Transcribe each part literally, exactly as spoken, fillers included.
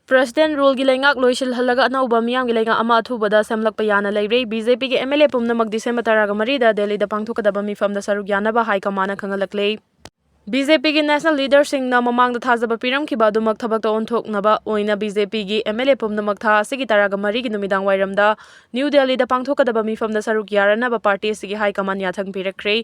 President ruleꯒꯤ ꯂꯩꯉꯥꯛ ꯂꯣꯏꯁꯤꯜꯍꯜꯂꯒ ꯑꯅꯧꯕ ꯃꯤꯌꯥꯝꯒꯤ ꯂꯩꯉꯥꯛ ꯑꯃ ꯑꯊꯨꯕꯗ ꯁꯦꯝꯂꯛꯄ ꯌꯥꯅ ꯂꯩꯔꯦ꯫ BJPꯒꯤ MLA ꯄꯨꯝꯅꯃꯛ December ꯇꯔꯥꯒ ꯃꯔꯤꯗ ꯗꯦꯜꯂꯤꯗ ꯄꯥꯡꯊꯣꯛꯀꯗꯕ ꯃꯤꯐꯝꯗ ꯁꯔꯨꯛ ꯌꯥꯅꯕ High Commandꯅ ꯈꯪꯍꯜꯂꯛꯂꯦ꯫ BJPꯒꯤ national leaderꯁꯤꯡꯅ ꯃꯃꯥꯡꯗ ꯊꯥꯖꯕ ꯄꯤꯔꯝꯈꯤꯕ ꯑꯗꯨꯃꯛ ꯊꯕꯛꯇ ꯑꯣꯟꯊꯣꯛꯅꯕ ꯑꯣꯏꯅ BJPꯒꯤ MLA ꯄꯨꯝꯅꯃꯛ ꯊꯥ ꯑꯁꯤꯒꯤ ꯇꯔꯥꯒ ꯃꯔꯤꯒꯤ ꯅꯨꯃꯤꯗꯥꯡ ꯋꯥꯏꯔꯝꯗ New Delhiꯗ ꯄꯥꯡꯊꯣꯛꯀꯗꯕ ꯃꯤꯐꯝꯗ ꯁꯔꯨꯛ ꯌꯥꯔꯅꯕ party ꯑꯁꯤꯒꯤ High Command ꯌꯥꯊꯪ ꯄꯤꯔꯛꯈ꯭ꯔꯦ꯫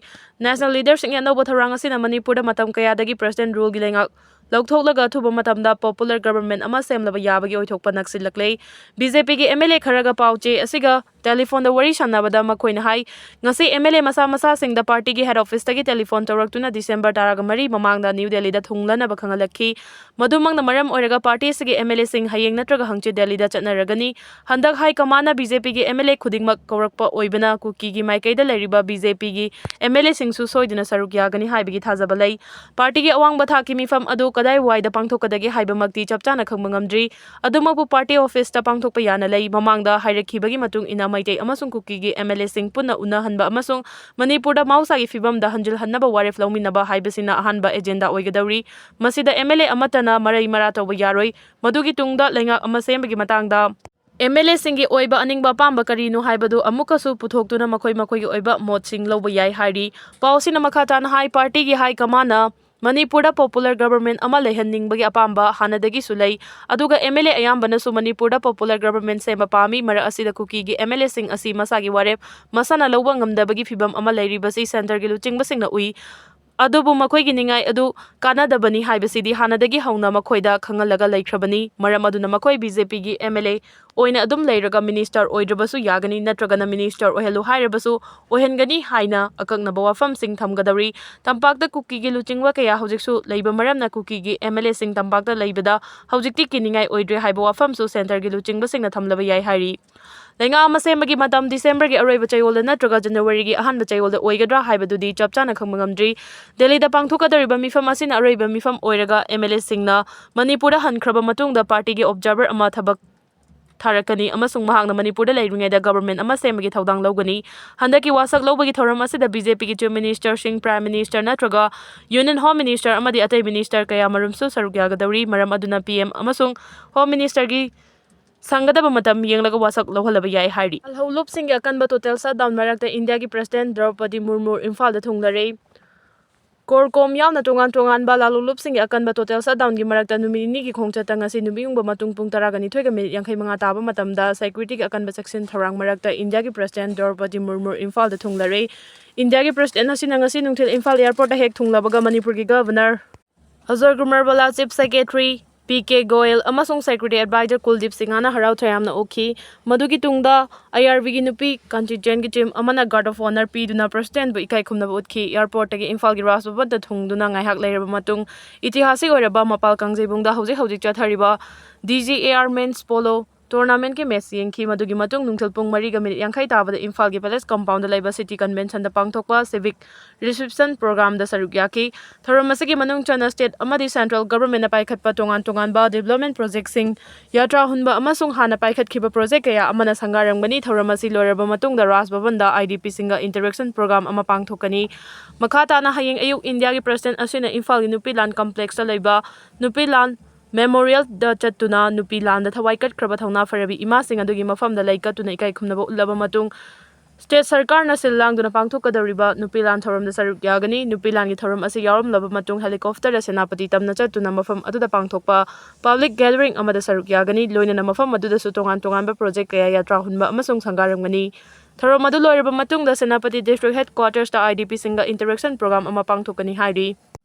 National leaderꯁꯤꯡꯒꯤ ꯑꯅꯧꯕ ꯊꯧꯔꯥꯡ ꯑꯁꯤꯅ ꯃꯅꯤꯄꯨꯔꯗ ꯃꯇꯝ ꯀꯌꯥꯗꯒꯤ president ruleꯒꯤ ꯂꯩꯉꯥꯛ ꯂꯧꯊꯣꯛꯂꯒ ꯑꯊꯨꯕ ꯃꯇꯝꯗ popular government ꯑꯃ ꯁꯦꯝꯂꯕ ꯌꯥꯕꯒꯤ ꯑꯣꯏꯊꯣꯛꯄ ꯅꯛꯁꯤꯜꯂꯛꯂꯦ꯫ BJPꯒꯤ MLA ꯈꯔꯒ ꯄꯥꯎ ꯆꯦ ꯑꯁꯤꯒ telephoneꯗ ꯋꯥꯔꯤ ꯁꯥꯟꯅꯕꯗ ꯃꯈꯣꯏꯅ ꯍꯥꯏ, ꯉꯁꯤ MLA ꯃꯁꯥ ꯃꯁꯥꯁꯤꯡꯗ partyꯒꯤ head officeꯇꯒꯤ telephone ꯇꯧꯔꯛꯇꯨꯅ December ꯇꯔꯥꯒ ꯃꯔꯤ ꯃꯃꯥꯡꯗ New Delhiꯗ ꯊꯨꯡꯂꯅꯕ ꯈꯪꯍꯜꯂꯛꯈꯤ꯫ ꯃꯗꯨꯃꯛꯅ ꯃꯔꯝ ꯑꯣꯏꯔꯒ party ꯑꯁꯤꯒꯤ MLAꯁꯤꯡ ꯍꯌꯦꯡ ꯅꯠꯇ꯭ꯔꯒ ꯍꯪꯆꯤꯠ ꯗꯦꯜꯂꯤꯗ ꯆꯠꯅꯔꯒꯅꯤ꯫ ꯍꯟꯗꯛ High Commandꯅ BJPꯒꯤ MLA ꯈꯨꯗꯤꯡꯃꯛ ꯀꯧꯔꯛꯄ ꯑꯣꯏꯕꯅ ꯀꯨꯀꯤꯒꯤ ꯃꯥꯏꯀꯩꯗ ꯂꯩꯔꯤꯕ BJPꯒꯤ MLAꯁꯤꯡꯁꯨ ꯁꯣꯏꯗꯅ ꯁꯔꯨꯛ ꯌꯥꯒꯅꯤ ꯍꯥꯏꯕꯒꯤ ꯊꯥꯖꯕ ꯂꯩ꯫ Partyꯒꯤ ꯑꯋꯥꯡꯕ ꯊꯥꯛꯀꯤ ꯃꯤꯐꯝ ꯑꯗꯨ ꯀꯗꯥꯏꯋꯥꯏꯗ ꯄꯥꯡꯊꯣꯛꯀꯗꯒꯦ ꯍꯥꯏꯕꯃꯛꯇꯤ ꯆꯞ ꯆꯥꯅ ꯈꯪꯕ ꯉꯝꯗ꯭ꯔꯤ꯫ ꯑꯗꯨꯃꯛꯄꯨ party officeꯇ ꯄꯥꯡꯊꯣꯛꯄ ꯌꯥꯅ ꯂꯩ꯫ ꯃꯃꯥꯡꯗ ꯍꯥꯏꯔꯛꯈꯤꯕꯒꯤ ꯃꯇꯨꯡ ꯏꯟꯅ ꯃꯩꯇꯩ ꯑꯃꯁꯨꯡ ꯀꯨꯀꯤꯒꯤ MLAꯁꯤꯡ ꯄꯨꯟꯅ ꯎꯅꯍꯟꯕ ꯑꯃꯁꯨꯡ ꯃꯅꯤꯄꯨꯔꯗ ꯃꯍꯧꯁꯥꯒꯤ ꯐꯤꯕꯝꯗ ꯍꯟꯖꯤꯜꯍꯟꯅꯕ ꯋꯥꯔꯦꯞ ꯂꯧꯃꯤꯟꯅꯕ ꯍꯥꯏꯕꯁꯤꯅ ꯑꯍꯥꯟꯕ agenda ꯑꯣꯏꯒꯗꯧꯔꯤ꯫ ꯃꯁꯤꯗ MLA ꯑꯃꯠꯇꯅ ꯃꯔꯩ ꯃꯔꯥ ꯇꯧꯕ ꯌꯥꯔꯣꯏ꯫ ꯃꯗꯨꯒꯤ ꯇꯨꯡꯗ ꯂꯩꯉꯥꯛ ꯑꯃ ꯁꯦꯝꯕꯒꯤ ꯃꯇꯥꯡꯗ MLAꯁꯤꯡꯒꯤ ꯑꯣꯏꯕ ꯑꯅꯤꯡꯕ ꯑꯄꯥꯝꯕ ꯀꯔꯤꯅꯣ ꯍꯥꯏꯕꯗꯨ ꯑꯃꯨꯛꯀꯁꯨ ꯄꯨꯊꯣꯛꯇꯨꯅ ꯃꯈꯣꯏ ꯃꯈꯣꯏꯒꯤ ꯑꯣꯏꯕ ꯃꯣꯠꯁꯤꯡ ꯂꯧꯕ ꯌꯥꯏ ꯍꯥꯏꯔꯤ꯫ ꯄꯥꯎ ꯑꯁꯤꯅ ꯃꯈꯥ ꯇꯥꯅ ꯍꯥꯏ, partyꯒꯤ High Commandꯅ ꯃꯅꯤꯄꯨꯔꯗ popular government ꯑꯃ ꯂꯩꯍꯟꯅꯤꯡꯕꯒꯤ ꯑꯄꯥꯝꯕ ꯍꯥꯟꯅꯗꯒꯤꯁꯨ ꯂꯩ, ꯑꯗꯨꯒ MLA ꯑꯌꯥꯝꯕꯅꯁꯨ ꯃꯅꯤꯄꯨꯔꯗ popular government ꯁꯦꯝꯕ ꯄꯥꯝꯃꯤ꯫ ꯃꯔꯛ ꯑꯁꯤꯗ ꯀꯨꯀꯤꯒꯤ MLAꯁꯤꯡ ꯑꯁꯤ ꯃꯁꯥꯒꯤ ꯋꯥꯔꯦꯞ ꯃꯁꯥꯅ ꯂꯧꯕ ꯉꯝꯗꯕꯒꯤ ꯐꯤꯚꯝ ꯑꯃ ꯂꯩꯔꯤꯕꯁꯤ centreꯒꯤ ꯂꯨꯆꯤꯡꯕꯁꯤꯡꯅ ꯎꯏ꯫ ꯑꯗꯨꯕꯨ ꯃꯈꯣꯏꯒꯤ ꯅꯤꯡꯉꯥꯏ ꯑꯗꯨ ꯀꯥꯟꯅꯗꯕꯅꯤ ꯍꯥꯏꯕꯁꯤꯗꯤ ꯍꯥꯟꯅꯗꯒꯤ ꯍꯧꯅ ꯃꯈꯣꯏꯗ ꯈꯪꯍꯜꯂꯒ ꯂꯩꯈ꯭ꯔꯕꯅꯤ꯫ ꯃꯔꯝ ꯑꯗꯨꯅ ꯃꯈꯣꯏ BJPꯒꯤ MLA ꯑꯣꯏꯅ ꯑꯗꯨꯝ ꯂꯩꯔꯒ minister ꯑꯣꯏꯗ꯭ꯔꯕꯁꯨ ꯌꯥꯒꯅꯤ, ꯅꯠꯇ꯭ꯔꯒꯅ minister ꯑꯣꯏꯍꯜꯂꯨ ꯍꯥꯏꯔꯕꯁꯨ ꯑꯣꯏꯍꯟꯒꯅꯤ ꯍꯥꯏꯅ ꯑꯀꯛꯅꯕ ꯋꯥꯐꯝꯁꯤꯡ ꯊꯝꯒꯗꯧꯔꯤ꯫ ꯇꯝꯄꯥꯛꯇ ꯀꯨꯀꯤꯒꯤ ꯂꯨꯆꯤꯡꯕ ꯀꯌꯥ ꯍꯧꯖꯤꯛꯁꯨ ꯂꯩꯕ ꯃꯔꯝꯅ ꯀꯨꯀꯤꯒꯤ MLAꯁꯤꯡ ꯇꯝꯄꯥꯛꯇ ꯂꯩꯕꯗ ꯍꯧꯖꯤꯛꯇꯤ ꯀꯤꯅꯤꯡꯉꯥꯏ ꯑꯣꯏꯗ꯭ꯔꯦ ꯍꯥꯏꯕ ꯋꯥꯐꯝꯁꯨ centreꯒꯤ ꯂꯨꯆꯤꯡꯕꯁꯤꯡꯅ ꯊꯝꯂꯕ ꯌꯥꯏ ꯍꯥꯏꯔꯤ꯫ ꯂꯩꯉꯥꯛ ꯑꯃ ꯁꯦꯝꯕꯒꯤ ꯃꯇꯝ Decemberꯒꯤ ꯑꯔꯣꯏꯕ ꯆꯌꯣꯜꯗ ꯅꯠꯇ꯭ꯔꯒ Januaryꯒꯤ ꯑꯍꯥꯟꯕ ꯆꯌꯣꯜꯗ ꯑꯣꯏꯒꯗ꯭ꯔꯥ ꯍꯥꯏꯕꯗꯨꯗꯤ ꯆꯞ ꯆꯥꯅ ꯈꯪꯕ ꯉꯝꯗ꯭ꯔꯤ꯫ ꯗꯦꯜꯂꯤꯗ ꯄꯥꯡꯊꯣꯛꯀꯗꯧꯔꯤꯕ ꯃꯤꯐꯝ ꯑꯁꯤꯅ ꯑꯔꯣꯏꯕ ꯃꯤꯐꯝ ꯑꯣꯏꯔꯒ MLAꯁꯤꯡꯅ ꯃꯅꯤꯄꯨꯔꯗ ꯍꯟꯈ꯭ꯔꯕ ꯃꯇꯨꯡꯗ partyꯒꯤ observer ꯑꯃ ꯊꯕꯛ ꯊꯥꯔꯛꯀꯅꯤ ꯑꯃꯁꯨꯡ ꯃꯍꯥꯛꯅ ꯃꯅꯤꯄꯨꯔꯗ ꯂꯩꯔꯤꯉꯩꯗ government ꯑꯃ ꯁꯦꯝꯕꯒꯤ ꯊꯧꯗꯥꯡ ꯂꯧꯒꯅꯤ꯫ ꯍꯟꯗꯛꯀꯤ ꯋꯥꯁꯛ ꯂꯧꯕꯒꯤ ꯊꯧꯔꯝ ꯑꯁꯤꯗ BJPꯒꯤ Chief Ministerꯁꯤꯡ, Prime Minister ꯅꯠꯇ꯭ꯔꯒ Union Home Minister ꯑꯃꯗꯤ ꯑꯇꯩ minister ꯀꯌꯥ ꯃꯔꯨꯝꯁꯨ ꯁꯔꯨꯛ ꯌꯥꯒꯗꯧꯔꯤ꯫ ꯃꯔꯝ ꯑꯗꯨꯅ PM ꯑꯃꯁꯨꯡ Home Ministerꯒꯤ ꯁꯪꯒꯗꯕ ꯃꯇꯝ ꯌꯦꯡꯂꯒ ꯋꯥꯁꯛ ꯂꯧꯍꯜꯂꯕ ꯌꯥꯏ ꯍꯥꯏꯔꯤ꯫ ꯂꯥꯜꯍꯧꯂꯨꯞꯁꯤꯡꯒꯤ ꯑꯀꯟꯕ total shutdown ꯃꯔꯛꯇ ꯏꯟꯗꯤꯌꯥꯒꯤ President ꯗ꯭ꯔꯧꯄꯗꯤ ꯃꯨꯔꯃꯨ ꯏꯝꯐꯥꯜꯗ ꯊꯨꯡꯂꯔꯦ꯫ CORCOM ꯌꯥꯎꯅ ꯇꯣꯉꯥꯟ ꯇꯣꯉꯥꯟꯕ ꯂꯥꯜꯍꯧꯂꯨꯞꯁꯤꯡꯒꯤ ꯑꯀꯟꯕ total shutdownꯒꯤ ꯃꯔꯛꯇ ꯅꯨꯃꯤꯠ ꯅꯤꯅꯤꯒꯤ ꯈꯣꯡꯆꯠꯇ ꯉꯁꯤ ꯅꯨꯃꯤꯠꯌꯨꯡꯕ ꯃꯇꯨꯡ ꯄꯨꯡ ꯇꯔꯥꯒ ꯅꯤꯊꯣꯏꯒ minute ꯌꯥꯡꯈꯩ ꯃꯉꯥ ꯇꯥꯕ ꯃꯇꯝꯗ securityꯒꯤ ꯑꯀꯟꯕ ꯆꯦꯛꯁꯤꯟ ꯊꯧꯔꯥꯡ ꯃꯔꯛꯇ ꯏꯟꯗꯤꯌꯥꯒꯤ President ꯗ꯭ꯔꯧꯄꯗꯤ ꯃꯨꯔꯃꯨ ꯏꯝꯐꯥꯜꯗ ꯊꯨꯡꯂꯔꯦ꯫ ꯏꯟꯗꯤꯌꯥꯒꯤ President ꯑꯁꯤꯅ ꯉꯁꯤ ꯅꯨꯡꯊꯤꯜ ꯏꯝꯐꯥꯜ airportꯇ ꯍꯦꯛ ꯊꯨꯡꯂꯕꯒ ꯃꯅꯤꯄꯨꯔꯒꯤ Governor Ajoy Kumar ꯚꯜꯂꯥ, Chief Secretary P K Goyal ꯑꯃꯁꯨꯡ Security Advisor ꯀꯨꯜꯗꯤꯞ ꯁꯤꯡꯍꯅ ꯍꯔꯥꯎ ꯇꯌꯥꯝꯅ ꯑꯣꯛꯈꯤ꯫ ꯃꯗꯨꯒꯤ ꯇꯨꯡꯗ IRBꯒꯤ ꯅꯨꯄꯤ contingentꯒꯤ team ꯑꯃꯅ guard of honour ꯄꯤꯗꯨꯅ Presidentꯕꯨ ꯏꯀꯥꯏ ꯈꯨꯝꯅꯕ ꯎꯠꯈꯤ꯫ Airportꯇꯒꯤ ꯏꯝꯐꯥꯜꯒꯤ ꯔꯥꯖ ꯚꯕꯟꯗ ꯊꯨꯡꯗꯨꯅ ꯉꯥꯏꯍꯥꯛ ꯂꯩꯔꯕ ꯃꯇꯨꯡ, ꯏꯇꯤꯍꯥꯁꯤꯛ ꯑꯣꯏꯔꯕ ꯃꯄꯥꯜ ꯀꯥꯡꯖꯩꯕꯨꯡꯗ ꯍꯧꯖꯤꯛ ꯍꯧꯖꯤꯛ ꯆꯠꯊꯔꯤꯕ DGAR Men's Polo Tournamentꯀꯤ match ꯌꯦꯡꯈꯤ꯫ ꯃꯗꯨꯒꯤ ꯃꯇꯨꯡ ꯅꯨꯡꯊꯤꯜ ꯄꯨꯡ ꯃꯔꯤꯒ minute ꯌꯥꯡꯈꯩ ꯇꯥꯕꯗ ꯏꯝꯐꯥꯜꯒꯤ Palace Compoundꯗ ꯂꯩꯕ City Conventionꯗ ꯄꯥꯡꯊꯣꯛꯄ Civic Reception Programꯗ ꯁꯔꯨꯛ ꯌꯥꯈꯤ꯫ ꯊꯧꯔꯝ ꯑꯁꯤꯒꯤ ꯃꯅꯨꯡ ꯆꯟꯅ state ꯑꯃꯗꯤ central governmentꯅ ꯄꯥꯏꯈꯠꯄ ꯇꯣꯉꯥꯟ ꯇꯣꯉꯥꯟꯕ development projectꯁꯤꯡ, ꯌꯥꯇ꯭ꯔꯥ ꯍꯨꯟꯕ ꯑꯃꯁꯨꯡ ꯍꯥꯟꯅ ꯄꯥꯏꯈꯠꯈꯤꯕ project ꯀꯌꯥ ꯑꯃꯅ ꯁꯪꯒꯥꯔꯝꯒꯅꯤ꯫ ꯊꯧꯔꯝ ꯑꯁꯤ ꯂꯣꯏꯔꯕ ꯃꯇꯨꯡꯗ ꯔꯥꯖ ꯚꯕꯟꯗ IDPꯁꯤꯡꯒ interaction program ꯑꯃ ꯄꯥꯡꯊꯣꯛꯀꯅꯤ꯫ ꯃꯈꯥ ꯇꯥꯅ ꯍꯌꯦꯡ ꯑꯌꯨꯛ ꯏꯟꯗꯤꯌꯥꯒꯤ President ꯑꯁꯤꯅ ꯏꯝꯐꯥꯜꯒꯤ ꯅꯨꯄꯤ ꯂꯥꯟ complexꯇ ꯂꯩꯕ ꯅꯨꯄꯤ ꯂꯥꯟ Memorialꯗ ꯆꯠꯇꯨꯅ ꯅꯨꯄꯤ ꯂꯥꯟꯗ ꯊꯋꯥꯏ ꯀꯠꯈ꯭ꯔꯕ ꯊꯧꯅꯥ ꯐꯔꯕꯤ ꯏꯃꯥꯁꯤꯡ ꯑꯗꯨꯒꯤ ꯃꯐꯝꯗ ꯂꯩ ꯀꯠꯇꯨꯅ ꯏꯀꯥꯏ ꯈꯨꯝꯅꯕ ꯎꯠꯂꯕ ꯃꯇꯨꯡ, state ꯁꯔꯀꯥꯔꯅ ꯁꯤꯜ ꯂꯥꯡꯗꯨꯅ ꯄꯥꯡꯊꯣꯛꯀꯗꯧꯔꯤꯕ ꯅꯨꯄꯤ ꯂꯥꯟ ꯊꯧꯔꯝꯗ ꯁꯔꯨꯛ ꯌꯥꯒꯅꯤ꯫ ꯅꯨꯄꯤ ꯂꯥꯟꯒꯤ ꯊꯧꯔꯝ ꯑꯁꯤ ꯌꯥꯎꯔꯝꯂꯕ ꯃꯇꯨꯡ helicopterꯗ ꯁꯦꯅꯥꯄꯇꯤ ꯇꯝꯅ ꯆꯠꯇꯨꯅ ꯃꯐꯝ ꯑꯗꯨꯗ ꯄꯥꯡꯊꯣꯛꯄ public gathering ꯑꯃꯗ ꯁꯔꯨꯛ ꯌꯥꯒꯅꯤ꯫ ꯂꯣꯏꯅꯅ ꯃꯐꯝ ꯑꯗꯨꯗꯁꯨ ꯇꯣꯉꯥꯟ ꯇꯣꯉꯥꯟꯕ project ꯀꯌꯥ ꯌꯥꯇ꯭ꯔꯥ ꯍꯨꯟꯕ ꯑꯃꯁꯨꯡ ꯁꯪꯒꯥꯔꯝꯒꯅꯤ꯫ ꯊꯧꯔꯝ ꯑꯗꯨ ꯂꯣꯏꯔꯕ ꯃꯇꯨꯡꯗ ꯁꯦꯅꯥꯄꯇꯤ district headquartersꯇ IDPꯁꯤꯡꯒ interaction program ꯑꯃ ꯄꯥꯡꯊꯣꯛꯀꯅꯤ ꯍꯥꯏꯔꯤ꯫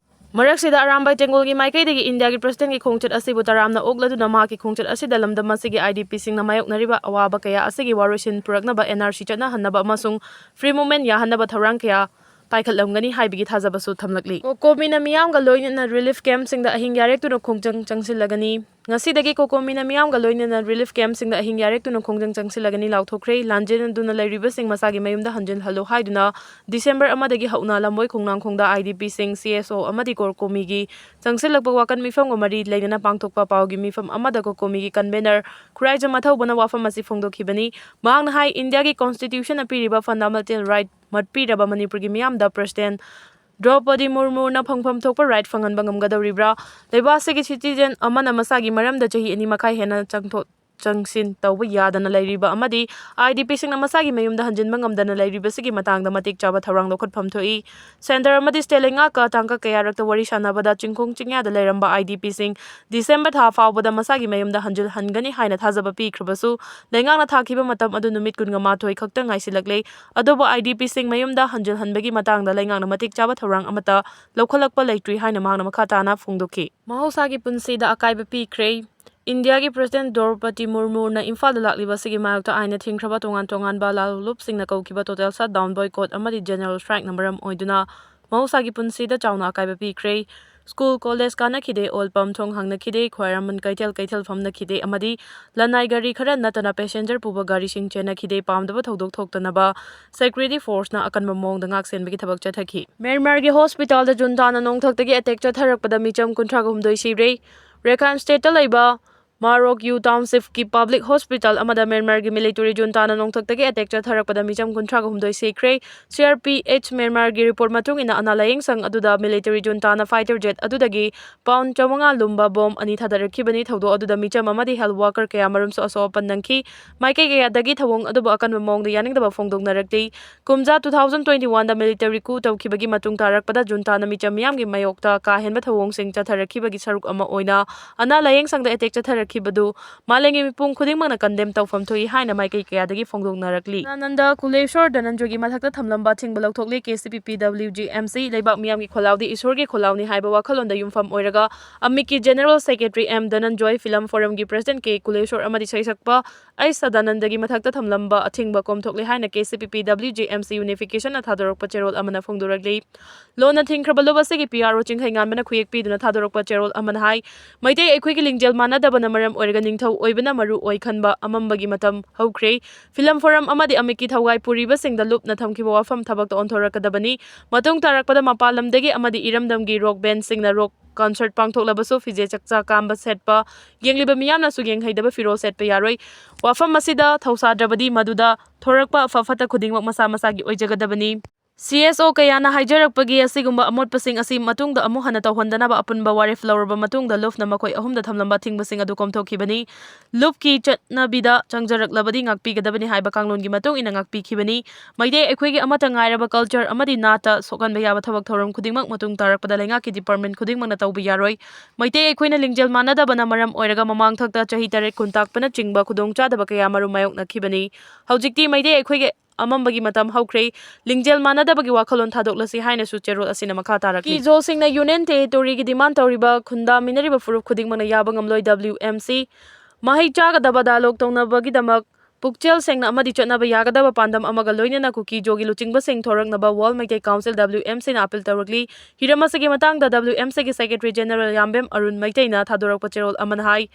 ꯃꯔꯛꯁꯤꯗ ꯑꯔꯥꯝꯕꯥꯏ ꯇꯦꯡꯒꯣꯜꯒꯤ ꯃꯥꯏꯀꯩꯗꯒꯤ ꯏꯟꯗꯤꯌꯥꯒꯤ Presidentꯀꯤ ꯈꯣꯡꯆꯠ ꯑꯁꯤꯕꯨ ꯇꯔꯥꯝꯅ ꯑꯣꯛꯂꯗꯨꯅ ꯃꯍꯥꯛꯀꯤ ꯈꯣꯡꯆꯠ ꯑꯁꯤꯗ ꯂꯝꯗꯝ ꯑꯁꯤꯒꯤ IDPꯁꯤꯡꯅ ꯃꯥꯌꯣꯛꯅꯔꯤꯕ ꯑꯋꯥꯕ ꯀꯌꯥ ꯑꯁꯤꯒꯤ ꯋꯥꯔꯣꯏꯁꯤꯟ ꯄꯨꯔꯛꯅꯕ NRC ꯆꯠꯅꯍꯟꯅꯕ ꯑꯃꯁꯨꯡ free movement ꯌꯥꯍꯟꯅꯕ ꯊꯧꯔꯥꯡ ꯀꯌꯥ ꯄꯥꯏꯈꯠꯂꯝꯒꯅꯤ ꯍꯥꯏꯕꯒꯤ ꯊꯥꯖꯕꯁꯨ ꯊꯝꯂꯛꯂꯤ꯫ COCOMIꯅ ꯃꯤꯌꯥꯝꯒ ꯂꯣꯏꯅꯅ relief campꯁꯤꯡꯗ ꯑꯍꯤꯡ ꯌꯥꯔꯦꯛꯇꯨꯅ ꯈꯣꯡꯖꯪ ꯆꯪꯁꯤꯜꯂꯒꯅꯤ꯫ ꯉꯁꯤꯗꯒꯤ ꯀꯣꯀꯣꯃꯤꯅ ꯃꯤꯌꯥꯝꯒ ꯂꯣꯏꯅꯅ ꯔꯤꯂꯤꯐ ꯀꯦꯝꯞꯁꯤꯡꯗ ꯑꯍꯤꯡ ꯌꯥꯔꯦꯛꯇꯨꯅ ꯈꯣꯡꯖꯪ ꯆꯪꯁꯤꯜꯂꯒꯅꯤ ꯂꯥꯎꯊꯣꯛꯈ꯭ꯔꯦ꯫ ꯂꯥꯟꯖꯦꯟꯅꯗꯨꯅ ꯂꯩꯔꯤꯕꯁꯤꯡ ꯃꯁꯥꯒꯤ ꯃꯌꯨꯝꯗ ꯍꯟꯖꯤꯜꯍꯜꯂꯨ ꯍꯥꯏꯗꯨꯅ ꯗꯤꯁꯦꯝꯕꯔ ꯑꯃꯗꯒꯤ ꯍꯧꯅ ꯂꯝꯕꯣꯏ ꯈꯣꯡꯅꯥꯡꯈꯣꯡꯗ IDPꯁꯤꯡ, CSO ꯑꯃꯗꯤ ꯀꯣꯀꯣꯃꯤꯒꯤ ꯆꯪꯁꯤꯜꯂꯛꯄ ꯋꯥꯀꯟ ꯃꯤꯐꯝꯒ ꯃꯔꯤ ꯂꯩꯅꯅ ꯄꯥꯡꯊꯣꯛꯄ ꯄꯥꯎꯒꯤ ꯃꯤꯐꯝ ꯑꯃꯗ ꯀꯣꯀꯣꯃꯤꯒꯤ ꯀꯟꯚꯦꯅꯔ ꯈꯨꯔꯥꯏꯖꯝ ꯑꯊꯧꯕꯅ ꯋꯥꯐꯝ ꯑꯁꯤ ꯐꯣꯡꯗꯣꯛꯈꯤꯕꯅꯤ꯫ ꯃꯍꯥꯛꯅ ꯍꯥꯏ, ꯏꯟꯗꯤꯌꯥꯒꯤ ꯀꯣꯟꯁꯇꯤꯇ꯭ꯌꯨꯁꯟꯅ ꯄꯤꯔꯤꯕ ꯐꯟꯗꯥꯃꯦꯟꯇꯦꯜ ꯔꯥꯏꯠ ꯃꯠꯄꯤꯔꯕ ꯃꯅꯤꯄꯨꯔꯒꯤ ꯃꯤꯌꯥꯝꯗ ꯄ꯭ꯔꯁꯤꯗꯦꯟ ꯗ꯭ꯔꯧꯄꯗꯤ ꯃꯨꯔꯃꯨꯅ ꯐꯪꯐꯝ ꯊꯣꯛꯄ ꯔꯥꯏꯠ ꯐꯪꯍꯟꯕ ꯉꯝꯒꯗꯧꯔꯤꯕ꯭ꯔꯥ? ꯂꯩꯕꯥꯛ ꯑꯁꯤꯒꯤ ꯁꯤꯇꯤꯖꯦꯟ ꯑꯃꯅ ꯃꯁꯥꯒꯤ ꯃꯔꯝꯗ ꯆꯍꯤ ꯑꯅꯤ ꯃꯈꯥꯏ ꯍꯦꯟꯅ ꯆꯪꯊꯣꯛ ꯆꯪꯁꯤꯟ ꯇꯧꯕ ꯌꯥꯗꯅ ꯂꯩꯔꯤꯕ ꯑꯃꯗꯤ IDPꯁꯤꯡꯅ ꯃꯁꯥꯒꯤ ꯃꯌꯨꯝꯗ ꯍꯟꯖꯤꯟꯕ ꯉꯝꯗꯅ ꯂꯩꯔꯤꯕꯁꯤꯒꯤ ꯃꯇꯥꯡꯗ ꯃꯇꯤꯛ ꯆꯥꯕ ꯊꯧꯔꯥꯡ ꯂꯧꯈꯠꯐꯝ ꯊꯣꯛꯏ꯫ ꯁꯦꯟꯇꯔ ꯑꯃꯗꯤ ꯁ꯭ꯇꯦꯠ ꯂꯩꯉꯥꯛꯀ ꯇꯥꯡꯀꯛ ꯀꯌꯥꯔꯛꯇ ꯋꯥꯔꯤ ꯁꯥꯟꯅꯕꯗ ꯆꯤꯡꯈꯣꯡ ꯆꯤꯡꯌꯥꯗ ꯂꯩꯔꯝꯕ IDPꯁꯤꯡ ꯗꯤꯁꯦꯝꯕꯔ ꯊꯥ ꯐꯥꯎꯕꯗ ꯃꯁꯥꯒꯤ ꯃꯌꯨꯝꯗ ꯍꯟꯖꯤꯜꯍꯟꯒꯅꯤ ꯍꯥꯏꯅ ꯊꯥꯖꯕ ꯄꯤꯈ꯭ꯔꯕꯁꯨ, ꯂꯩꯉꯥꯛꯅ ꯊꯥꯈꯤꯕ ꯃꯇꯝ ꯑꯗꯨ ꯅꯨꯃꯤꯠ ꯀꯨꯟꯃꯥꯊꯣꯏ ꯈꯛꯇ ꯉꯥꯏꯁꯤꯜꯂꯛꯂꯦ꯫ ꯑꯗꯨꯕꯨ IDPꯁꯤꯡ ꯃꯌꯨꯝꯗ ꯍꯟꯖꯤꯜꯍꯟꯕꯒꯤ ꯃꯇꯥꯡꯗ ꯂꯩꯉꯥꯛꯅ ꯃꯇꯤꯛ ꯆꯥꯕ ꯊꯧꯔꯥꯡ ꯑꯃꯠꯇ ꯂꯧꯈꯠꯂꯛꯄ ꯂꯩꯇ꯭ꯔꯤ ꯍꯥꯏꯅ ꯃꯍꯥꯛꯅ ꯃꯈꯥ ꯇꯥꯅ ꯐꯣꯡꯗꯣꯛꯈꯤ꯫ ꯃꯍꯧꯁꯥꯒꯤ ꯄꯨꯟꯁꯤꯗ ꯑꯀꯥꯏꯕ ꯄꯤꯈ꯭ꯔꯦ꯫ ꯏꯟꯗꯤꯌꯥꯒꯤ ꯄ꯭ꯔꯁꯤꯗꯦꯟ ꯗ꯭ꯔꯧꯄꯗꯤ ꯃꯨꯔꯃꯨꯅ ꯏꯝꯐꯥꯜꯗ ꯂꯥꯛꯂꯤꯕ ꯑꯁꯤꯒꯤ ꯃꯥꯌꯣꯛꯇ ꯑꯥꯏꯟꯅ ꯊꯤꯡꯈ꯭ꯔꯕ ꯇꯣꯉꯥꯟ ꯇꯣꯉꯥꯟꯕ ꯂꯥꯂꯣꯡꯂꯨꯞꯁꯤꯡꯅ ꯀꯧꯈꯤꯕ ꯇꯣꯇꯦꯜ ꯁꯠꯗꯥꯎꯟ, ꯕꯣꯏꯀꯣꯠ ꯑꯃꯗꯤ ꯖꯦꯅꯔꯦꯜ ꯁ꯭ꯇ꯭ꯔꯥꯏꯛꯅ ꯃꯔꯝ ꯑꯣꯏꯗꯨꯅ ꯃꯍꯧꯁꯥꯒꯤ ꯄꯨꯟꯁꯤꯗ ꯆꯥꯎꯅ ꯑꯀꯥꯏꯕ ꯄꯤꯈ꯭ꯔꯦ꯫ ꯁ꯭ꯀꯨꯜ, ꯀꯣꯂꯦꯖ ꯀꯥꯅꯈꯤꯗꯦ, ꯑꯣꯜ ꯄꯝ ꯊꯣꯡ ꯍꯥꯡꯅꯈꯤꯗꯦ, ꯈ꯭ꯋꯥꯏꯔꯝꯕꯟ ꯀꯩꯊꯦꯜ, ꯀꯩꯊꯦꯜ ꯐꯝꯅꯈꯤꯗꯦ ꯑꯃꯗꯤ ꯂꯅꯥꯏ ꯒꯥꯔꯤ ꯈꯔ ꯅꯠꯇꯅ ꯄꯦꯁꯦꯟꯖꯔ ꯄꯨꯕ ꯒꯥꯔꯤꯁꯤꯡ ꯆꯦꯟꯅꯈꯤꯗꯦ꯫ ꯄꯥꯝꯗꯕ ꯊꯧꯗꯣꯛ ꯊꯣꯛꯇꯅꯕ ꯁꯦꯀ꯭ꯌꯨꯔꯤꯇꯤ ꯐꯣꯔꯁꯅ ꯑꯀꯟꯕ ꯃꯑꯣꯡꯗ ꯉꯥꯛ ꯁꯦꯟꯕꯒꯤ ꯊꯕꯛ ꯆꯠꯊꯈꯤ꯫ ꯃ꯭ꯌꯥꯟꯃꯥꯔꯒꯤ ꯍꯣꯁꯄꯤꯇꯥꯜꯗ ꯖꯨꯟꯇꯥꯅ ꯅꯣꯡꯊꯛꯇꯒꯤ ꯑꯦꯇꯦꯛ ꯆꯠꯊꯔꯛꯄꯗ ꯃꯤꯆꯝ ꯀꯨꯟꯊ꯭ꯔꯥꯒ ꯍꯨꯝꯗꯣꯏ ꯁꯤꯔꯦ꯫ ꯔꯦꯈꯥꯏꯟ ꯁ꯭ꯇꯦꯠꯇ ꯂꯩꯕ ꯃꯥꯔꯣꯛ ꯌꯨ ꯇꯥꯎꯟꯁꯤꯞꯀꯤ ꯄꯕ꯭ꯂꯤꯛ ꯍꯣꯁꯄꯤꯇꯥꯜ ꯑꯃꯗ ꯃ꯭ꯌꯥꯟꯃꯥꯔꯒꯤ ꯃꯤꯂꯤꯇꯔꯤ ꯖꯨꯟꯇꯥꯅ ꯅꯣꯡꯊꯛꯇꯒꯤ ꯑꯦꯇꯦꯛ ꯆꯠꯊꯔꯛꯄꯗ ꯃꯤꯆꯝ ꯀꯨꯟꯊ꯭ꯔꯥꯒ ꯍꯨꯝꯗꯣꯏ ꯁꯤꯈ꯭ꯔꯦ꯫ CRPH ꯃ꯭ꯌꯥꯟꯃꯥꯔꯒꯤ ꯔꯤꯄꯣꯔꯠ ꯃꯇꯨꯡ ꯏꯟꯅ, ꯑꯅꯥ ꯂꯥꯌꯦꯡꯁꯪ ꯑꯗꯨꯗ ꯃꯤꯂꯤꯇꯔꯤ ꯖꯨꯟꯇꯥꯅ ꯐꯥꯏꯇꯔ ꯖꯦꯠ ꯑꯗꯨꯗꯒꯤ ꯄꯥꯎꯟ ꯆꯥꯃꯉꯥ ꯂꯨꯝꯕ ꯕꯣꯝ ꯑꯅꯤ ꯊꯥꯗꯔꯛꯈꯤꯕꯅꯤ꯫ ꯊꯧꯗꯣꯛ ꯑꯗꯨꯗ ꯃꯤꯆꯝ ꯑꯃꯗꯤ ꯍꯦꯜꯊ ꯋꯥꯀꯔ ꯀꯌꯥꯃꯔꯨꯝꯁꯨ ꯑꯁꯣꯛ ꯑꯄꯟ ꯅꯪꯈꯤ꯫ ꯃꯥꯏꯀꯩ ꯀꯌꯥꯗꯒꯤ ꯊꯧꯑꯣꯡ ꯑꯗꯨꯕꯨ ꯑꯀꯟꯕ ꯃꯑꯣꯡꯗ ꯌꯥꯅꯤꯡꯗꯕ ꯐꯣꯡꯗꯣꯛꯅꯔꯛꯂꯤ꯫ ꯀꯨꯝꯖꯥ two thousand twenty oneꯗ ꯃꯤꯂꯤꯇꯔꯤ coup ꯇꯧꯈꯤꯕꯒꯤ ꯃꯇꯨꯡ ꯇꯥꯔꯛꯄꯗ ꯖꯨꯟꯇꯥꯅ ꯃꯤꯆꯝ ꯃꯤꯌꯥꯝꯒꯤ ꯃꯥꯌꯣꯛꯇ ꯀꯥ ꯍꯦꯟꯕ ꯊꯧꯑꯣꯡꯁꯤꯡ ꯆꯠꯊꯔꯛꯈꯤꯕꯒꯤ ꯁꯔꯨꯛ ꯑꯃ ꯑꯣꯏꯅ ꯑꯅꯥ ꯂꯥꯌꯦꯡꯁꯪꯗ ꯑꯦꯇꯦꯛ ꯆꯠꯊꯔꯛꯈꯤ꯫ ꯈꯤꯕꯗꯨ ꯃꯥꯂꯦꯝꯒꯤ ꯃꯤꯄꯨꯝ ꯈꯨꯗꯤꯡꯃꯛꯅ condemn ꯇꯧꯐꯝ ꯊꯣꯛꯏ ꯍꯥꯏꯅ ꯃꯥꯏꯀꯩ ꯀꯌꯥꯗꯒꯤ ꯐꯣꯡꯗꯣꯛꯅꯔꯛꯂꯤ꯫ ꯅꯥꯅꯟꯗ ꯀꯨꯂꯦꯁꯣꯔ ꯙꯅꯟꯖꯣꯏꯒꯤ ꯃꯊꯛꯇ ꯊꯝꯂꯝꯕ ꯑꯊꯤꯡꯕ ꯂꯧꯊꯣꯛꯂꯤ꯫ ꯀꯦ C P P W G M ꯁꯤ ꯂꯩꯕꯥꯛ ꯃꯤꯌꯥꯝꯒꯤ ꯈꯣꯜꯂꯥꯎꯗꯤ ꯏꯁꯣꯔꯒꯤ ꯈꯣꯜꯂꯥꯎꯅꯤ ꯍꯥꯏꯕ ꯋꯥꯈꯜꯂꯣꯟꯗ ꯌꯨꯝꯐꯝ ꯑꯣꯏꯔꯒ ꯑꯃꯤꯛꯀꯤ General Secretary M Dhananjoy, Film Forum ꯒꯤ President ꯀꯦ ꯀꯨꯂꯦꯁꯣꯔ ꯑꯃꯗꯤ ꯁꯩꯁꯛꯄ ꯑꯩꯁ ꯁꯗꯥꯅꯟꯗꯒꯤ ꯃꯊꯛꯇ ꯊꯝꯂꯝꯕ ꯑꯊꯤꯡꯕ ꯀꯣꯝꯊꯣꯛꯂꯦ ꯍꯥꯏꯅ K C P P W G M C Unification ꯅ ꯊꯥꯗꯣꯔꯛꯄ ꯆꯦꯔꯣꯜ ꯑꯃꯅ ꯐꯣꯡꯗꯣꯔꯛꯂꯤ꯫ ꯂꯣꯟꯅ ꯊꯤꯡꯈ꯭ꯔꯕ ꯂꯨꯞ ꯑꯁꯤꯒꯤ ꯄꯤ ꯑꯥꯔ ꯑꯣ ꯆꯤꯡꯈꯩꯉꯥꯟꯕꯅ ꯈꯨꯌꯦꯛ ꯄꯤꯗꯨꯅ ꯊꯥꯗꯣꯔꯛꯄ ꯆꯦꯔꯣꯜ ꯑꯃꯅ ꯍꯥꯏ, ꯃꯩꯇꯩ ꯑꯩꯈꯣꯏꯒꯤ ꯂꯤꯡꯖꯦꯜ ꯃꯥꯟꯅꯗꯕꯅ ꯃꯔꯝ ꯑꯣꯏꯔꯒ ꯅꯤꯡꯊꯧ ꯑꯣꯏꯕꯅ ꯃꯔꯨ ꯑꯣꯏ ꯈꯟꯕ ꯑꯃꯝꯕꯒꯤ ꯃꯇꯝ ꯍꯧꯈ꯭ꯔꯦ꯫ Film Forum ꯑꯃꯗꯤ ꯑꯃꯤꯛꯀꯤ ꯊꯧꯒꯥꯏ ꯄꯨꯔꯤꯕꯁꯤꯡꯗ ꯂꯨꯞꯅ ꯊꯝꯈꯤꯕ ꯋꯥꯐꯝ ꯊꯕꯛꯇ ꯑꯣꯟꯊꯣꯔꯛꯀꯗꯕꯅꯤ꯫ ꯃꯇꯨꯡ ꯇꯥꯔꯛꯄꯗ ꯃꯄꯥꯟ ꯂꯝꯗꯒꯤ ꯑꯃꯗꯤ ꯏꯔꯝꯗꯝꯒꯤ rock band ꯁꯤꯡꯅ rock concert ꯄꯥꯡꯊꯣꯛꯂꯕꯁꯨ ꯐꯤꯖꯦ ꯆꯛꯆꯥ ꯀꯥꯝꯕ ꯁꯦꯠꯄ, ꯌꯦꯡꯂꯤꯕ ꯃꯤꯌꯥꯝꯅꯁꯨ ꯌꯦꯡꯍꯩꯗꯕ ꯐꯤꯔꯣꯜ ꯁꯦꯠꯄ ꯌꯥꯔꯣꯏ꯫ ꯋꯥꯐꯝ ꯑꯁꯤꯗ ꯊꯧꯁꯥꯗ꯭ꯔꯕꯗꯤ ꯃꯗꯨꯗ ꯊꯣꯔꯛꯄ ꯑꯐ ꯐꯠꯇ ꯈꯨꯗꯤꯡꯃꯛ ꯃꯁꯥ ꯃꯁꯥꯒꯤ ꯑꯣꯏꯖꯒꯗꯕꯅꯤ꯫ ꯁꯤ ꯑꯦꯁ ꯑꯣ ꯀꯌꯥꯅ ꯍꯥꯏꯖꯔꯛꯄꯒꯤ ꯑꯁꯤꯒꯨꯝꯕ ꯑꯃꯣꯠꯄꯁꯤꯡ ꯑꯁꯤ ꯃꯇꯨꯡꯗ ꯑꯃꯨꯛ ꯍꯟꯅ ꯇꯧꯍꯟꯗꯅꯕ ꯑꯄꯨꯟꯕ ꯋꯥꯔꯦꯞ ꯂꯧꯔꯕ ꯃꯇꯨꯡꯗ ꯂꯨꯞꯅ ꯃꯈꯣꯏ ꯑꯍꯨꯝꯗ ꯊꯝꯂꯝꯕ ꯑꯊꯤꯡꯕꯁꯤꯡ ꯑꯗꯨ ꯀꯣꯝꯊꯣꯛꯈꯤꯕꯅꯤ꯫ ꯂꯨꯞꯀꯤ ꯆꯠꯅꯕꯤꯗ ꯆꯪꯖꯔꯛꯂꯕꯗꯤ ꯉꯥꯛꯄꯤꯒꯗꯕꯅꯤ ꯍꯥꯏꯕ ꯀꯥꯡꯂꯣꯟꯒꯤ ꯃꯇꯨꯡ ꯏꯟꯅ ꯉꯥꯛꯄꯤꯈꯤꯕꯅꯤ꯫ ꯃꯩꯇꯩ ꯑꯩꯈꯣꯏꯒꯤ ꯑꯃꯠꯇ ꯉꯥꯏꯔꯕ culture ꯑꯃꯗꯤ ꯅꯥꯠꯇ ꯁꯣꯛꯍꯟꯕ ꯌꯥꯕ ꯊꯕꯛ ꯊꯧꯔꯝ ꯈꯨꯗꯤꯡꯃꯛ ꯃꯇꯨꯡ ꯇꯥꯔꯛꯄꯗ ꯂꯩꯉꯥꯛꯀꯤ department ꯈꯨꯗꯤꯡꯃꯛꯅ ꯇꯧꯕ ꯌꯥꯔꯣꯏ꯫ ꯃꯩꯇꯩ ꯑꯩꯈꯣꯏꯅ ꯂꯤꯡꯖꯦꯜ ꯃꯥꯟꯅꯗꯕꯅ ꯃꯔꯝ ꯑꯣꯏꯔꯒ ꯃꯃꯥꯡꯊꯛꯇ ꯆꯍꯤ ꯇꯔꯦꯠ ꯈꯨꯟꯇꯥꯛꯄꯅꯆꯤꯡꯕ ꯈꯨꯗꯣꯡꯆꯥꯗꯕ ꯀꯌꯥ ꯃꯔꯨꯝ ꯃꯥꯌꯣꯛꯅꯈꯤꯕꯅꯤ꯫ ꯍꯧꯖꯤꯛꯇꯤ ꯃꯩꯇꯩ ꯑꯩꯈꯣꯏꯒꯤ ꯑꯃꯝꯕꯒꯤ ꯃꯇꯝ ꯍꯧꯈ꯭ꯔꯦ꯫ ꯂꯤꯡꯖꯦꯜ ꯃꯥꯟꯅꯗꯕꯒꯤ ꯋꯥꯈꯜꯂꯣꯟ ꯊꯥꯗꯣꯛꯂꯁꯤ ꯍꯥꯏꯅꯁꯨ ꯆꯦꯔꯣꯜ ꯑꯁꯤꯅ ꯃꯈꯥ ꯇꯥꯔꯛꯂꯤ꯫ ꯀꯤꯖꯣꯁꯤꯡꯅ Union Territory ꯒꯤ demand ꯇꯧꯔꯤꯕ ꯈꯨꯟꯗꯥꯃꯤꯟꯅꯔꯤꯕ ꯐꯨꯔꯨꯞ ꯈꯨꯗꯤꯡꯃꯛꯅ ꯌꯥꯕ ꯉꯝꯂꯣꯏ꯫ W M C ꯃꯍꯩ ꯆꯥꯒꯗꯕ dialogue ꯇꯧꯅꯕꯒꯤꯗꯃꯛ ꯄꯨꯛꯆꯦꯜ ꯁꯦꯡꯅ ꯑꯃꯗꯤ ꯆꯠꯅꯕ ꯌꯥꯒꯗꯕ ꯄꯥꯟꯗꯝ ꯑꯃꯒ ꯂꯣꯏꯅꯅ ꯀꯨꯀꯤ-ꯖꯣꯒꯤ ꯂꯨꯆꯤꯡꯕꯁꯤꯡ ꯊꯣꯔꯛꯅꯕ World Meitei Council, W M C ꯅ appeal ꯇꯧꯔꯛꯂꯤ꯫ ꯍꯤꯔꯝ ꯑꯁꯤꯒꯤ ꯃꯇꯥꯡꯗ W M C ꯒꯤ Secretary General ꯌꯥꯝꯕꯦꯝ ꯑꯔꯨꯟ ꯃꯩꯇꯩꯅ ꯊꯥꯗꯣꯔꯛꯄ ꯆꯦꯔꯣꯜ ꯑꯃꯅ ꯍꯥꯏ,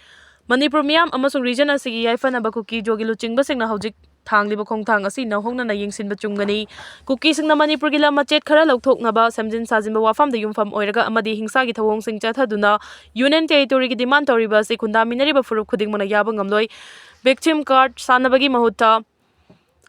ꯃꯅꯤꯄꯨꯔ ꯃꯤꯌꯥꯝ ꯑꯃꯁꯨꯡ region ꯑꯁꯤꯒꯤ ꯌꯥꯏꯐꯅꯕ ꯀꯨꯀꯤ-ꯖꯣꯒꯤ ꯂꯨꯆꯤꯡꯕꯁꯤꯡꯅ ꯍꯧꯖꯤꯛ ꯊꯥꯡꯂꯤꯕ ꯈꯣꯡꯊꯥꯡ ꯑꯁꯤ ꯅꯧꯍꯧꯅꯅ ꯌꯦꯡꯁꯤꯟꯕ ꯆꯨꯝꯒꯅꯤ꯫ ꯀꯨꯀꯤꯁꯤꯡꯅ ꯃꯅꯤꯄꯨꯔꯒꯤ ꯂꯝ ꯃꯆꯦꯠ ꯈꯔ ꯂꯧꯊꯣꯛꯅꯕ ꯁꯦꯝꯖꯤꯟ ꯁꯥꯖꯤꯟꯕ ꯋꯥꯐꯝꯗ ꯌꯨꯝꯐꯝ ꯑꯣꯏꯔꯒ ꯑꯃꯗꯤ ꯍꯤꯡꯁꯥꯒꯤ ꯊꯧꯑꯣꯡꯁꯤꯡ ꯆꯠꯊꯗꯨꯅ Union Territory ꯒꯤ demand ꯇꯧꯔꯤꯕ ꯑꯁꯤ ꯈꯨꯟꯗꯥꯃꯤꯟꯅꯔꯤꯕ ꯐꯨꯔꯨꯞ ꯈꯨꯗꯤꯡꯃꯛꯅ ꯌꯥꯕ ꯉꯝꯂꯣꯏ꯫ Victim card ꯁꯥꯟꯅꯕꯒꯤ ꯃꯍꯨꯠꯇ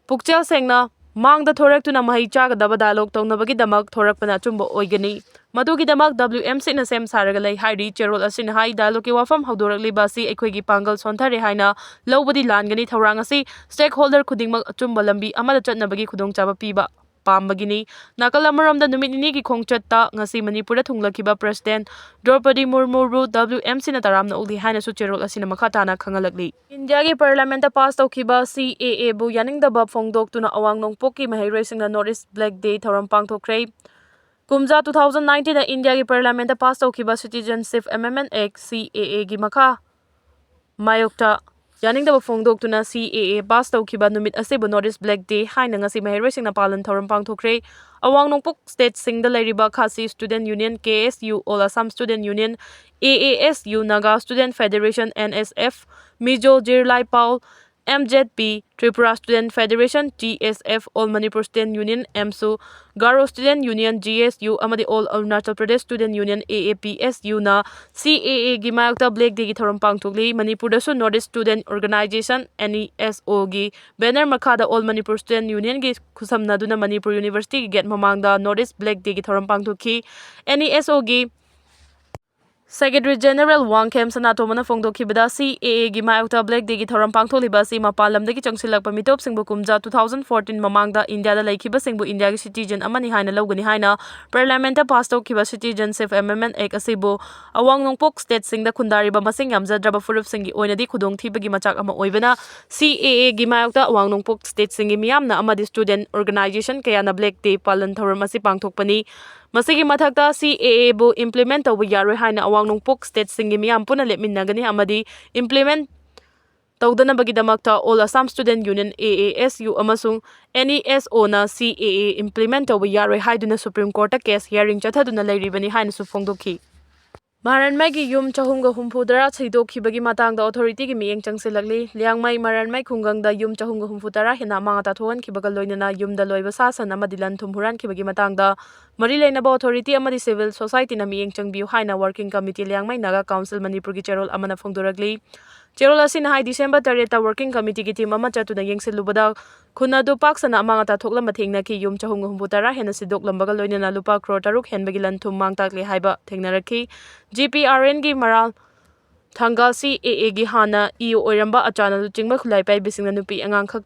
ꯄꯨꯛꯆꯦꯜ ꯁꯦꯡꯅ ꯃꯥꯡꯗ ꯊꯣꯔꯛꯇꯨꯅ ꯃꯍꯩ ꯆꯥꯒꯗꯕ dialogue ꯇꯧꯅꯕꯒꯤꯗꯃꯛ ꯊꯣꯔꯛꯄꯅ ꯑꯆꯨꯝꯕ ꯑꯣꯏꯒꯅꯤ꯫ ꯃꯗꯨꯒꯤꯗꯃꯛ W M C ꯅ ꯁꯦꯝ ꯁꯥꯔꯒ ꯂꯩ ꯍꯥꯏꯔꯤ꯫ ꯆꯦꯔꯣꯜ ꯑꯁꯤꯅ ꯍꯥꯏ, dialogue ꯀꯤ ꯋꯥꯐꯝ ꯍꯧꯗꯣꯔꯛꯂꯤꯕ ꯑꯁꯤ ꯑꯩꯈꯣꯏꯒꯤ ꯄꯥꯡꯒꯜ ꯁꯣꯟꯊꯔꯦ ꯍꯥꯏꯅ ꯂꯧꯕꯗꯤ ꯂꯥꯟꯒꯅꯤ꯫ ꯊꯧꯔꯥꯡ ꯑꯁꯤ stakeholder ꯈꯨꯗꯤꯡꯃꯛ ꯑꯆꯨꯝꯕ ꯂꯝꯕꯤ ꯑꯃꯗ ꯆꯠꯅꯕꯒꯤ ꯈꯨꯗꯣꯡꯆꯥꯕ ꯄꯤꯕ ꯄꯥꯝꯕꯒꯤꯅꯤ꯫ ꯅꯥꯀꯜ ꯑꯃꯔꯣꯝꯗ, ꯅꯨꯃꯤꯠ ꯅꯤꯅꯤꯒꯤ ꯈꯣꯡꯆꯠꯇ ꯉꯁꯤ ꯃꯅꯤꯄꯨꯔꯗ ꯊꯨꯡꯂꯛꯈꯤꯕ President ꯗ꯭ꯔꯧꯄꯗꯤ ꯃꯨꯔꯃꯨꯕꯨ W M Cꯅ ꯇꯔꯥꯝꯅ ꯑꯣꯛꯂꯤ ꯍꯥꯏꯅꯁꯨ ꯆꯦꯔꯣꯜ ꯑꯁꯤꯅ ꯃꯈꯥ ꯇꯥꯅ ꯈꯪꯍꯜꯂꯛꯂꯤ꯫ ꯏꯟꯗꯤꯌꯥꯒꯤ Parliamentꯇ pass ꯇꯧꯈꯤꯕ C A Aꯕꯨ ꯌꯥꯅꯤꯡꯗꯕ ꯐꯣꯡꯗꯣꯛꯇꯨꯅ ꯑꯋꯥꯡ ꯅꯣꯡꯄꯣꯛꯀꯤ ꯃꯍꯩꯔꯣꯏꯁꯤꯡꯅ North East Black Day ꯊꯧꯔꯝ ꯄꯥꯡꯊꯣꯛꯈ꯭ꯔꯦ꯫ ꯀꯨꯝꯖꯥ two thousand nineteenꯗ ꯏꯟꯗꯤꯌꯥꯒꯤ Parliamentꯇ pass ꯇꯧꯈꯤꯕ Citizenship Amendment Act, C A Aꯒꯤ ꯃꯈꯥ ꯃꯥꯌꯣꯛꯇ ꯌꯥꯅꯤꯡꯗꯕ ꯐꯣꯡꯗꯣꯛꯇꯨꯅ C A A pass ꯇꯧꯈꯤꯕ ꯅꯨꯃꯤꯠ ꯑꯁꯤꯕꯨ North East Black Day ꯍꯥꯏꯅ ꯉꯁꯤ ꯃꯍꯩꯔꯣꯏꯁꯤꯡꯅ ꯄꯥꯂꯟ ꯊꯧꯔꯝ ꯄꯥꯡꯊꯣꯛꯈ꯭ꯔꯦ꯫ ꯑꯋꯥꯡ ꯅꯣꯡꯄꯣꯛ stateꯁꯤꯡꯗ ꯂꯩꯔꯤꯕ Khasi Student Union, K S U, All Assam Student Union, A A S U, Naga Student Federation, N S F, Mizo Jirlai Pawl, M Z P, Tripura Student Federation, T S F, All Manipur Student Union, AMSU, Garo Student Union, G S U, ꯑꯃꯗꯤ All Arunachal Pradesh Student Union, A A P S Uꯅ C A Aꯒꯤ ꯃꯥꯌꯣꯛꯇ Black Dayꯒꯤ ꯊꯧꯔꯝ ꯄꯥꯡꯊꯣꯛꯂꯤ꯫ ꯃꯅꯤꯄꯨꯔꯗꯁꯨ North East Student Organisation, N E S Oꯒꯤ banner ꯃꯈꯥꯗ All Manipur Student Unionꯒꯤ ꯈꯨꯠꯁꯝꯅꯗꯨꯅ Manipur Universityꯒꯤ gate ꯃꯃꯥꯡꯗ North East Black Dayꯒꯤ ꯊꯧꯔꯝ ꯄꯥꯡꯊꯣꯛꯈꯤ꯫ N E S Oꯒꯤ Secretary General Wangkhem ꯁꯅꯥꯇꯣꯝꯕꯅ ꯐꯣꯡꯗꯣꯛꯈꯤꯕꯗ, C A Aꯒꯤ ꯃꯥꯌꯣꯛꯇ Black Dayꯒꯤ ꯊꯧꯔꯝ ꯄꯥꯡꯊꯣꯛꯂꯤꯕ ꯑꯁꯤ ꯃꯄꯥꯟ ꯂꯝꯗꯒꯤ ꯆꯪꯁꯤꯜꯂꯛꯄ ꯃꯤꯇꯣꯞꯁꯤꯡꯕꯨ ꯀꯨꯝꯖꯥ two thousand fourteen ꯃꯃꯥꯡꯗ ꯏꯟꯗꯤꯌꯥꯗ ꯂꯩꯈꯤꯕꯁꯤꯡꯕꯨ ꯏꯟꯗꯤꯌꯥꯒꯤ citizen ꯑꯃꯅꯤ ꯍꯥꯏꯅ ꯂꯧꯒꯅꯤ ꯍꯥꯏꯅ Parliamentꯇ pass ꯇꯧꯈꯤꯕ Citizenship Amendment Act ꯑꯁꯤꯕꯨ ꯑꯋꯥꯡ ꯅꯣꯡꯄꯣꯛ stateꯁꯤꯡꯗ ꯈꯨꯟꯗꯥꯔꯤꯕ ꯃꯁꯤꯡ ꯌꯥꯝꯖꯗ꯭ꯔꯕ ꯐꯨꯔꯨꯞꯁꯤꯡꯒꯤ ꯑꯣꯏꯅꯗꯤ ꯈꯨꯗꯣꯡꯊꯤꯕꯒꯤ ꯃꯆꯥꯛ ꯑꯃ ꯑꯣꯏꯕꯅ, C A Aꯒꯤ ꯃꯥꯌꯣꯛꯇ ꯑꯋꯥꯡ ꯅꯣꯡꯄꯣꯛ stateꯁꯤꯡꯒꯤ ꯃꯤꯌꯥꯝꯅ ꯑꯃꯗꯤ student organisation ꯀꯌꯥꯅ Black Day ꯄꯥꯂꯟ ꯊꯧꯔꯝ ꯑꯁꯤ ꯄꯥꯡꯊꯣꯛꯄꯅꯤ꯫ ꯃꯁꯤꯒꯤ ꯃꯊꯛꯇ, C A Aꯕꯨ implement ꯇꯧꯕ ꯌꯥꯔꯣꯏ ꯍꯥꯏꯅ ꯑꯋꯥꯡ ꯅꯣꯡꯄꯣꯛ stateꯁꯤꯡꯒꯤ ꯃꯤꯌꯥꯝ ꯄꯨꯟꯅ ꯂꯦꯞꯃꯤꯟꯅꯒꯅꯤ ꯑꯃꯗꯤ implement ꯇꯧꯗꯅꯕꯒꯤꯗꯃꯛꯇ All Assam Student Union, A A S U, ꯑꯃꯁꯨꯡ N E S Oꯅ C A A implement ꯇꯧꯕ ꯌꯥꯔꯣꯏ ꯍꯥꯏꯗꯨꯅ Supreme Courtꯇ case hearing ꯆꯠꯊꯗꯨꯅ ꯂꯩꯔꯤꯕꯅꯤ ꯍꯥꯏꯅꯁꯨ ꯐꯣꯡꯗꯣꯛꯈꯤ꯫ ꯃꯍꯥꯔꯥꯟꯃꯩꯒꯤ ꯌꯨꯝ ꯆꯍꯨꯝꯒ ꯍꯨꯝꯐꯨ ꯇꯔꯥ ꯁꯤꯗꯣꯛꯈꯤꯕꯒꯤ ꯃꯇꯥꯡꯗ authorityꯒꯤ ꯃꯤꯠꯌꯦꯡ ꯆꯪꯁꯤꯜꯂꯛꯂꯤ꯫ ꯂꯤꯌꯥꯡꯃꯩ ꯃꯍꯥꯔꯥꯟꯃꯩ ꯈꯨꯡꯒꯪꯗ ꯌꯨꯝ ꯆꯍꯨꯝꯒ ꯍꯨꯝꯐꯨ ꯇꯔꯥ ꯍꯦꯟꯅ ꯑꯃꯥꯡ ꯑꯇꯥ ꯊꯣꯛꯍꯟꯈꯤꯕꯒ ꯂꯣꯏꯅꯅ ꯌꯨꯝꯗ ꯂꯣꯏꯕ ꯁꯥ ꯁꯟ ꯑꯃꯗꯤ ꯂꯟ ꯊꯨꯝ ꯍꯨꯔꯥꯟꯈꯤꯕꯒꯤ ꯃꯇꯥꯡꯗ ꯃꯔꯤ ꯂꯩꯅꯕ authority ꯑꯃꯗꯤ civil societyꯅ ꯃꯤꯠꯌꯦꯡ ꯆꯪꯕꯤꯌꯨ ꯍꯥꯏꯅ Working Committee Liangmai Naga Council Manipurꯒꯤ ꯆꯦꯔꯣꯜ ꯑꯃꯅ ꯐꯣꯡꯗꯣꯔꯛꯂꯤ꯫ ꯆꯦꯔꯣꯜ ꯑꯁꯤꯅ ꯍꯥꯏ, December ꯇꯔꯦꯠꯇ Working Committeeꯒꯤ team ꯑꯃ ꯆꯠꯇꯨꯅ ꯌꯦꯡꯁꯤꯜꯂꯨꯕꯗ ꯈꯨꯟ ꯑꯗꯨ ꯄꯥꯛ ꯁꯟꯅ ꯑꯃꯥꯡ ꯑꯇꯥ ꯊꯣꯛꯂꯝꯕ ꯊꯦꯡꯅꯈꯤ꯫ ꯌꯨꯝ ꯆꯍꯨꯝꯒ ꯍꯨꯝꯐꯨ ꯇꯔꯥ ꯍꯦꯟꯅ ꯁꯤꯗꯣꯛꯂꯝꯕꯒ ꯂꯣꯏꯅꯅ ꯂꯨꯄꯥ crore ꯇꯔꯨꯛ ꯍꯦꯟꯕꯒꯤ ꯂꯟ ꯊꯨꯝ ꯃꯥꯡ ꯇꯥꯛꯂꯦ ꯍꯥꯏꯕ ꯊꯦꯡꯅꯔꯛꯈꯤ꯫ GPRNꯒꯤ ꯃꯔꯥꯜ ꯊꯪꯒꯥꯜ CAAꯒꯤ ꯍꯥꯟꯅ EO ꯑꯣꯏꯔꯝꯕ ꯑꯆꯥꯅ ꯂꯨꯆꯤꯡꯕ ꯈꯨꯠꯂꯥꯏ ꯄꯥꯏꯕꯤꯁꯤꯡꯅ ꯅꯨꯄꯤ ꯑꯉꯥꯡꯈꯛ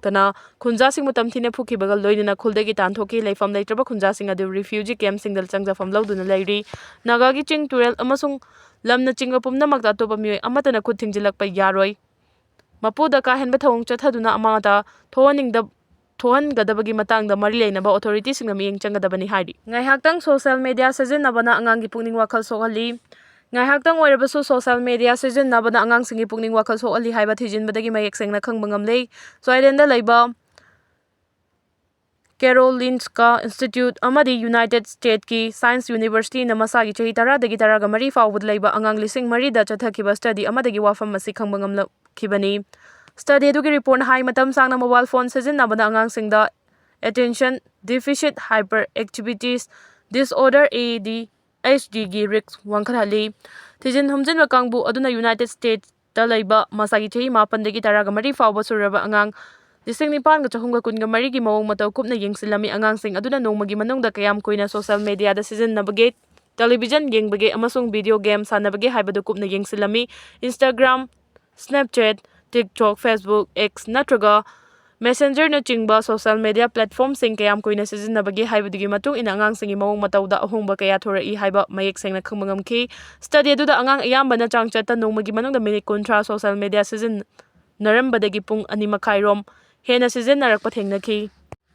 ꯂꯥꯛꯇꯅ ꯈꯨꯟꯖꯥꯁꯤꯡꯕꯨ ꯇꯝꯊꯤꯅ ꯐꯨꯈꯤꯕꯒ ꯂꯣꯏꯅꯅ ꯈꯨꯜꯗꯒꯤ ꯇꯥꯟꯊꯣꯛꯈꯤ꯫ ꯂꯩꯐꯝ ꯂꯩꯇ꯭ꯔꯕ ꯈꯨꯟꯖꯥꯁꯤꯡ ꯑꯗꯨ refugee camp ꯁꯤꯡꯗ ꯆꯪꯖꯐꯝ ꯂꯧꯗꯨꯅ ꯂꯩꯔꯤ꯫ ꯅꯥꯒꯥꯒꯤ ꯆꯤꯡ, ꯇꯨꯔꯦꯜ ꯑꯃꯁꯨꯡ ꯂꯝꯅꯆꯤꯡꯕ ꯄꯨꯝꯅꯃꯛꯇ ꯑꯇꯣꯞꯄ ꯃꯤꯑꯣꯏ ꯑꯃꯠꯇꯅ ꯈꯨꯠ ꯊꯤꯡꯖꯤꯜꯂꯛꯄ ꯌꯥꯔꯣꯏ꯫ ꯃꯄꯨꯗ ꯀꯥꯍꯦꯟꯕ ꯊꯧꯑꯣꯡ ꯆꯠꯊꯗꯨꯅ ꯑꯃꯥꯡ ꯑꯇꯥ ꯊꯣꯛꯍꯟꯅꯤꯡꯗ-, ꯊꯣꯛꯍꯟꯒꯗꯕꯒꯤ ꯃꯇꯥꯡꯗ ꯃꯔꯤ ꯂꯩꯅꯕ authority ꯁꯤꯡꯅ ꯃꯤꯠꯌꯦꯡ ꯆꯪꯒꯗꯕꯅꯤ ꯍꯥꯏꯔꯤ꯫ ꯉꯥꯏꯍꯥꯛꯇꯪ social media ꯁꯤꯖꯤꯟꯅꯕꯅ ꯑꯉꯥꯡꯒꯤ ꯄꯨꯛꯅꯤꯡ ꯋꯥꯈꯜ ꯁꯣꯛꯍꯜꯂꯤ꯫ ꯉꯥꯏꯍꯥꯛꯇꯪ ꯑꯣꯏꯔꯕꯁꯨ social media ꯁꯤꯖꯤꯟꯅꯕꯅ ꯑꯉꯥꯡꯁꯤꯡꯒꯤ ꯄꯨꯛꯅꯤꯡ ꯋꯥꯈꯜ ꯁꯣꯛꯍꯜꯂꯤ ꯍꯥꯏꯕ ꯊꯤꯖꯤꯟꯕꯗꯒꯤ ꯃꯌꯦꯛ ꯁꯦꯡꯅ ꯈꯪꯕ ꯉꯝꯂꯦ꯫ ꯁ꯭ꯋꯦꯗꯦꯟꯗ ꯂꯩꯕ Karolinska Institute ꯑꯃꯗꯤ United States ꯀꯤ Science University ꯅ ꯃꯁꯥꯒꯤ ꯆꯍꯤ ꯇꯔꯥꯗꯒꯤ ꯇꯔꯥꯒ ꯃꯔꯤ ꯐꯥꯎꯕꯗ ꯂꯩꯕ ꯑꯉꯥꯡ ꯂꯤꯁꯤꯡ ꯃꯔꯤꯗ ꯆꯠꯊꯈꯤꯕ study ꯑꯃꯗꯒꯤ ꯋꯥꯐꯝ ꯑꯁꯤ ꯈꯪꯕ ꯉꯝꯂꯛꯈꯤꯕꯅꯤ꯫ Study ꯑꯗꯨꯒꯤ report ꯅ ꯍꯥꯏ, ꯃꯇꯝ ꯁꯥꯡꯅ mobile phone ꯁꯤꯖꯤꯟꯅꯕꯅ ꯑꯉꯥꯡꯁꯤꯡꯗ attention deficit hyperactivities disorder, A D H D ꯒꯤ risk ꯋꯥꯡꯈꯠꯍꯜꯂꯤ꯫ ꯊꯤꯖꯤꯟ ꯍꯨꯝꯖꯤꯟꯕ ꯀꯥꯡꯕꯨ ꯑꯗꯨꯅ United States ꯇ ꯂꯩꯕ ꯃꯁꯥꯒꯤ ꯆꯍꯤ ꯃꯥꯄꯟꯗꯒꯤ ꯇꯔꯥꯒ ꯃꯔꯤ ꯐꯥꯎꯕ ꯁꯨꯔꯕ ꯑꯉꯥꯡ ꯂꯤꯁꯤꯡ ꯅꯤꯄꯥꯟꯒ ꯆꯍꯨꯝꯒ ꯀꯨꯟꯒ ꯃꯔꯤꯒꯤ ꯃꯑꯣꯡ ꯃꯇꯧ ꯀꯨꯞꯅ ꯌꯦꯡꯁꯤꯜꯂꯝꯃꯤ꯫ ꯑꯉꯥꯡꯁꯤꯡ ꯑꯗꯨꯅ ꯅꯣꯡꯃꯒꯤ ꯃꯅꯨꯡꯗ ꯀꯌꯥꯝ ꯀꯨꯏꯅ social media ꯗ ꯁꯤꯖꯤꯟꯅꯕꯒꯦ, television ꯌꯦꯡꯕꯒꯦ ꯑꯃꯁꯨꯡ video game ꯁꯥꯟꯅꯕꯒꯦ ꯍꯥꯏꯕꯗꯨ ꯀꯨꯞꯅ ꯌꯦꯡꯁꯤꯜꯂꯝꯃꯤ꯫ Instagram, Snapchat, TikTok, Facebook, X ꯅꯠꯇ꯭ꯔꯒ Messenger ꯅꯆꯤꯡꯕ social media platform ꯁꯤꯡ ꯀꯌꯥꯝ ꯀꯨꯏꯅ ꯁꯤꯖꯤꯟꯅꯕꯒꯦ ꯍꯥꯏꯕꯗꯨꯒꯤ ꯃꯇꯨꯡ ꯏꯟꯅ ꯑꯉꯥꯡꯁꯤꯡꯒꯤ ꯃꯑꯣꯡ ꯃꯇꯧꯗ ꯑꯍꯣꯡꯕ ꯀꯌꯥ ꯊꯣꯔꯛꯏ ꯍꯥꯏꯕ ꯃꯌꯦꯛ ꯁꯦꯡꯅ ꯈꯪꯕ ꯉꯝꯈꯤ꯫ Study ꯑꯗꯨꯗ ꯑꯉꯥꯡ ꯑꯌꯥꯝꯕꯅ ꯆꯥꯡꯆꯠꯇ ꯅꯣꯡꯃꯒꯤ ꯃꯅꯨꯡꯗ minute ꯀꯨꯟꯊ꯭ꯔꯥ social media ꯁꯤꯖꯤꯟꯅꯔꯝꯕꯗꯒꯤ ꯄꯨꯡ ꯑꯅꯤ ꯃꯈꯥꯏꯔꯣꯝ ꯍꯦꯟꯅ ꯁꯤꯖꯤꯟꯅꯔꯛꯄ ꯊꯦꯡꯅꯈꯤ꯫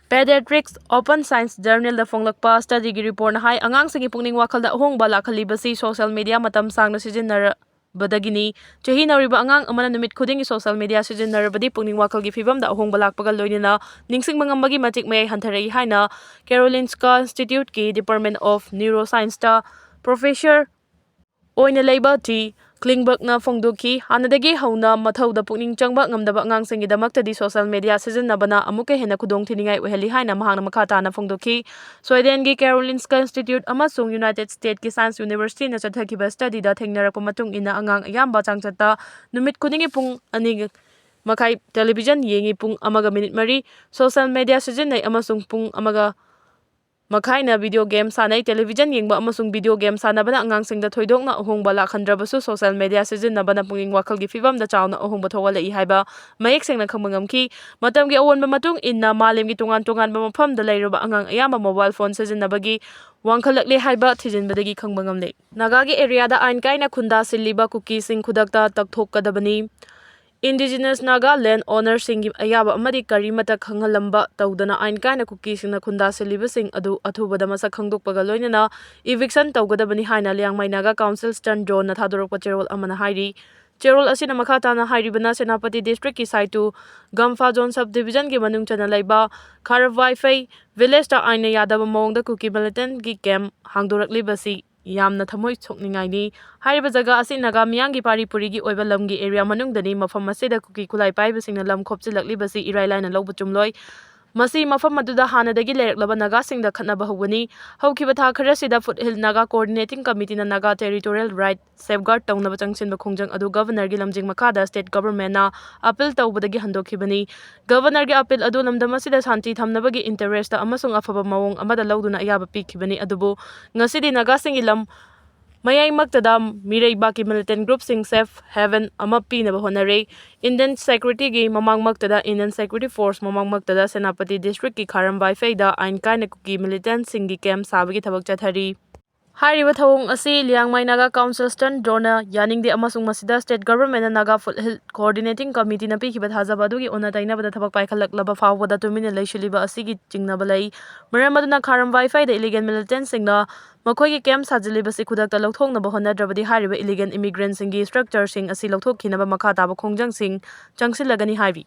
Pediatrics Open Science Journal ꯗ ꯐꯣꯡꯂꯛꯄ study ꯒꯤ report ꯅ ꯍꯥꯏ, ꯑꯉꯥꯡꯁꯤꯡꯒꯤ ꯄꯨꯛꯅꯤꯡ ꯋꯥꯈꯜꯗ ꯑꯍꯣꯡꯕ ꯂꯥꯛꯍꯜꯂꯤꯕꯁꯤ social media ꯃꯇꯝ ꯁꯥꯡꯅ ꯁꯤꯖꯤꯟꯅꯔ-, ꯕꯗꯒꯤꯅꯤ꯫ ꯆꯍꯤ ꯅꯧꯔꯤꯕ ꯑꯉꯥꯡ ꯑꯃꯅ ꯅꯨꯃꯤꯠ ꯈꯨꯗꯤꯡꯒꯤ social media ꯁꯤꯖꯤꯟꯅꯔꯕꯗꯤ ꯄꯨꯛꯅꯤꯡ ꯋꯥꯈꯜꯒꯤ ꯐꯤꯕꯝꯗ ꯑꯍꯣꯡꯕ ꯂꯥꯛꯄꯒ ꯂꯣꯏꯅꯅ ꯅꯤꯡꯁꯤꯡꯕ ꯉꯝꯕꯒꯤ ꯃꯇꯤꯛ ꯃꯌꯥꯏ ꯍꯟꯊꯔꯛꯏ ꯍꯥꯏꯅ Karolinska Institute ꯀꯤ Department of Neuroscience ꯇ professor ꯑꯣꯏꯅ ꯂꯩꯕ ꯇꯤ ꯀ꯭ꯂꯤꯡꯕꯔꯒꯅ ꯐꯣꯡꯗꯣꯛꯈꯤ꯫ ꯍꯥꯟꯅꯗꯒꯤ ꯍꯧꯅ ꯃꯊꯧꯗ ꯄꯨꯛꯅꯤꯡ ꯆꯪꯕ ꯉꯝꯗꯕ ꯑꯉꯥꯡꯁꯤꯡꯒꯤꯗꯃꯛꯇꯗꯤ social media ꯁꯤꯖꯤꯟꯅꯕꯅ ꯑꯃꯨꯛꯀ ꯍꯦꯟꯅ ꯈꯨꯗꯣꯡꯊꯤꯅꯤꯡꯉꯥꯏ ꯑꯣꯏꯍꯜꯂꯤ ꯍꯥꯏꯅ ꯃꯍꯥꯛꯅ ꯃꯈꯥ ꯇꯥꯅ ꯐꯣꯡꯗꯣꯛꯈꯤ꯫ ꯁ꯭ꯋꯦꯗꯦꯟꯒꯤ Karolinska Institute ꯑꯃꯁꯨꯡ United States ꯀꯤ Science University ꯅ ꯆꯠꯊꯈꯤꯕ study ꯗ ꯊꯦꯡꯅꯔꯛꯄ ꯃꯇꯨꯡ ꯏꯟꯅ, ꯑꯉꯥꯡ ꯑꯌꯥꯝꯕ ꯆꯥꯡꯆꯠꯇ ꯅꯨꯃꯤꯠ ꯈꯨꯗꯤꯡꯒꯤ ꯄꯨꯡ ꯑꯅꯤ ꯃꯈꯥꯏ television ꯌꯦꯡꯉꯤ, ꯄꯨꯡ ꯑꯃꯒ minute ꯃꯔꯤ social media ꯁꯤꯖꯤꯟꯅꯩ ꯑꯃꯁꯨꯡ ꯄꯨꯡ ꯑꯃꯒ ꯃꯈꯥꯏꯅ video game ꯁꯥꯟꯅꯩ꯫ Television ꯌꯦꯡꯕ ꯑꯃꯁꯨꯡ video game ꯁꯥꯟꯅꯕꯅ ꯑꯉꯥꯡꯁꯤꯡꯗ ꯊꯣꯏꯗꯣꯛꯅ ꯑꯍꯣꯡꯕ ꯂꯥꯛꯍꯟꯗ꯭ꯔꯕꯁꯨ, social media ꯁꯤꯖꯤꯟꯅꯕꯅ ꯄꯨꯛꯅꯤꯡ ꯋꯥꯈꯜꯒꯤ ꯐꯤꯚꯝꯗ ꯆꯥꯎꯅ ꯑꯍꯣꯡꯕ ꯊꯣꯛꯍꯜꯂꯛꯏ ꯍꯥꯏꯕ ꯃꯌꯦꯛ ꯁꯦꯡꯅ ꯈꯪꯕ ꯉꯝꯈꯤ꯫ ꯃꯇꯝꯒꯤ ꯑꯑꯣꯟꯕ ꯃꯇꯨꯡ ꯏꯟꯅ ꯃꯥꯂꯦꯝꯒꯤ ꯇꯣꯉꯥꯟ ꯇꯣꯉꯥꯟꯕ ꯃꯐꯝꯗ ꯂꯩꯔꯤꯕ ꯑꯉꯥꯡ ꯑꯌꯥꯝꯕ mobile phone ꯁꯤꯖꯤꯟꯅꯕꯒꯤ ꯋꯥꯡꯈꯠꯂꯛꯂꯦ ꯍꯥꯏꯕ ꯊꯤꯖꯤꯟꯕꯗꯒꯤ ꯈꯪꯕ ꯉꯝꯂꯦ꯫ ꯅꯥꯒꯥꯒꯤ area ꯗ ꯑꯥꯏꯟ ꯀꯥꯏꯅ ꯈꯨꯟꯗꯥ ꯁꯤꯜꯂꯤꯕ ꯀꯨꯀꯤꯁꯤꯡ ꯈꯨꯗꯛꯇ ꯇꯛꯊꯣꯛꯀꯗꯕꯅꯤ꯫ Indigenous Naga land owner ꯁꯤꯡꯒꯤ ꯑꯌꯥꯕ ꯑꯃꯗꯤ ꯀꯔꯤꯃꯠꯇ ꯈꯪꯍꯜꯂꯝꯕ ꯇꯧꯗꯅ ꯑꯥꯏꯟ ꯀꯥꯏꯅ ꯀꯨꯀꯤꯁꯤꯡꯅ ꯈꯨꯟꯗꯥ ꯁꯤꯜꯂꯤꯕꯁꯤꯡ ꯑꯗꯨ ꯑꯊꯨꯕꯗ ꯃꯁꯛ ꯈꯪꯗꯣꯛꯄꯒ ꯂꯣꯏꯅꯅ eviction ꯇꯧꯒꯗꯕꯅꯤ ꯍꯥꯏꯅ Liangmai Naga council Stern Drone ꯅ ꯊꯥꯗꯣꯔꯛꯄ ꯆꯦꯔꯣꯜ ꯑꯃꯅ ꯍꯥꯏꯔꯤ꯫ ꯆꯦꯔꯣꯜ ꯑꯁꯤꯅ ꯃꯈꯥ ꯇꯥꯅ ꯍꯥꯏꯔꯤꯕꯅ, ꯁꯦꯅꯥꯄꯇꯤ district ꯀꯤ ꯁꯥꯏꯇꯨ ꯒꯝꯐꯥꯖꯣꯟ sub division ꯒꯤ ꯃꯅꯨꯡ ꯆꯟꯅ ꯂꯩꯕ ꯈꯥꯔꯕꯋꯥꯏꯐꯩ village ꯇ ꯑꯥꯏꯟꯅ ꯌꯥꯗꯕ ꯃꯑꯣꯡꯗ ꯀꯨꯀꯤ militant ꯀꯤ camp ꯍꯥꯡꯗꯣꯔꯛꯂꯤꯕꯁꯤ ꯌꯥꯝꯅ ꯊꯃꯣꯏ ꯁꯣꯛꯅꯤꯡꯉꯥꯏꯅꯤ꯫ ꯍꯥꯏꯔꯤꯕ ꯖꯒꯥ ꯑꯁꯤ ꯅꯥꯒꯥ ꯃꯤꯌꯥꯝꯒꯤ ꯄꯥꯔꯤ ꯄꯨꯔꯤꯒꯤ ꯑꯣꯏꯕ ꯂꯝꯒꯤ area ꯃꯅꯨꯡꯗꯅꯤ꯫ ꯃꯐꯝ ꯑꯁꯤꯗ ꯀꯨꯀꯤ ꯈꯨꯠꯂꯥꯏ ꯄꯥꯏꯕꯁꯤꯡꯅ ꯂꯝ ꯈꯣꯞꯆꯤꯜꯂꯛꯂꯤꯕꯁꯤ ꯏꯔꯥꯏ ꯂꯥꯏꯅ ꯂꯧꯕ ꯆꯨꯝꯂꯣꯏ꯫ ꯃꯁꯤ ꯃꯐꯝ ꯑꯗꯨꯗ ꯍꯥꯟꯅꯗꯒꯤ ꯂꯩꯔꯛꯂꯕ ꯅꯥꯒꯥꯁꯤꯡꯗ ꯈꯠꯅꯕ ꯍꯧꯒꯅꯤ꯫ ꯍꯧꯈꯤꯕ ꯊꯥ ꯈꯔꯁꯤꯗ Foothill Naga Coordinating Committee ꯅ ꯅꯥꯒꯥ territorial right safeguard ꯇꯧꯅꯕ ꯆꯪꯁꯤꯟꯕ ꯈꯣꯡꯖꯪ ꯑꯗꯨ Governor ꯒꯤ ꯂꯝꯖꯤꯡ ꯃꯈꯥꯗ state government ꯅ appeal ꯇꯧꯕꯗꯒꯤ ꯍꯟꯗꯣꯛꯈꯤꯕꯅꯤ꯫ Governor ꯒꯤ appeal ꯑꯗꯨ ꯂꯝꯗꯝ ꯑꯁꯤꯗ ꯁꯥꯟꯇꯤ ꯊꯝꯅꯕꯒꯤ interest ꯑꯃꯁꯨꯡ ꯑꯐꯕ ꯃꯑꯣꯡ ꯑꯃꯗ ꯂꯧꯗꯨꯅ ꯑꯌꯥꯕ ꯄꯤꯈꯤꯕꯅꯤ꯫ ꯑꯗꯨꯕꯨ ꯉꯁꯤꯗꯤ ꯅꯥꯒꯥꯁꯤꯡꯒꯤ ꯂꯝ ꯃꯌꯥꯏꯃꯛꯇꯗ ꯃꯤꯔꯩꯕꯥꯛꯀꯤ militant group ꯁꯤꯡ safe haven ꯑꯃ ꯄꯤꯅꯕ ꯍꯣꯠꯅꯔꯦ꯫ Indian security ꯒꯤ ꯃꯃꯥꯡꯃꯛꯇꯗ, Indian Security Force ꯃꯃꯥꯡꯃꯛꯇꯗ Senapati district ꯀꯤ ꯈꯥꯔꯝ ꯋꯥꯏꯐꯩꯗ ꯑꯥꯏꯟ ꯀꯥꯏꯅ ꯀꯨꯀꯤ militant ꯁꯤꯡꯒꯤ camp ꯁꯥꯕꯒꯤ ꯊꯕꯛ ꯆꯠꯊꯔꯤ꯫ ꯍꯥꯏꯔꯤꯕ ꯊꯧꯑꯣꯡ ꯑꯁꯤ Liangmai Naga council Stern Drone ꯅ ꯌꯥꯅꯤꯡꯗꯦ ꯑꯃꯁꯨꯡ ꯃꯁꯤꯗ state government ꯅ Naga Foothill Coordinating Committee ꯅ ꯄꯤꯈꯤꯕ ꯊꯥꯖꯕ ꯑꯗꯨꯒꯤ ꯑꯣꯟꯅ ꯇꯩꯅꯕꯗ ꯊꯕꯛ ꯄꯥꯏꯈꯠꯂꯛꯂꯕ ꯐꯥꯎꯕꯗ ꯇꯨꯃꯤꯟꯅ ꯂꯩꯁꯤꯜꯂꯤꯕ ꯑꯁꯤꯒꯤ ꯆꯤꯡꯅꯕ ꯂꯩ꯫ ꯃꯔꯝ ꯑꯗꯨꯅ ꯈꯥꯔꯝ ꯋꯥꯏꯐꯩꯗ illegal militant ꯁꯤꯡꯅ ꯃꯈꯣꯏꯒꯤ camp ꯁꯥꯖꯤꯜꯂꯤꯕꯁꯤ ꯈꯨꯗꯛꯇ ꯂꯧꯊꯣꯛꯅꯕ ꯍꯣꯠꯅꯗ꯭ꯔꯕꯗꯤ ꯍꯥꯏꯔꯤꯕ illegal immigrant ꯁꯤꯡꯒꯤ structure ꯁꯤꯡ ꯑꯁꯤ ꯂꯧꯊꯣꯛꯈꯤꯅꯕ ꯃꯈꯥ ꯇꯥꯕ ꯈꯣꯡꯖꯪꯁꯤꯡ ꯆꯪꯁꯤꯜꯂꯒꯅꯤ ꯍꯥꯏꯔꯤ꯫